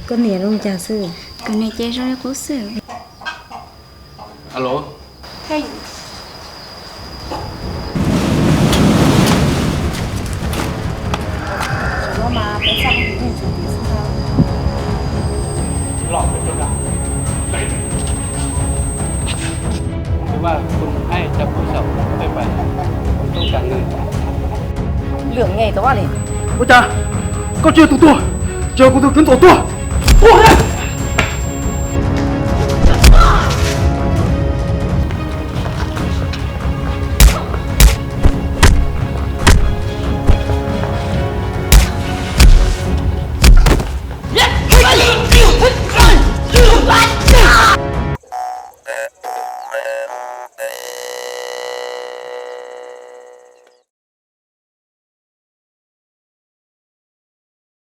Koj niam zoo li cas xwb? Kuv niam ces zoo li qub xwb. Alo. Ua cas koj tsis yog tus tuag, tsis yog kuv tus kwv Ntxawm tuag? Tuag!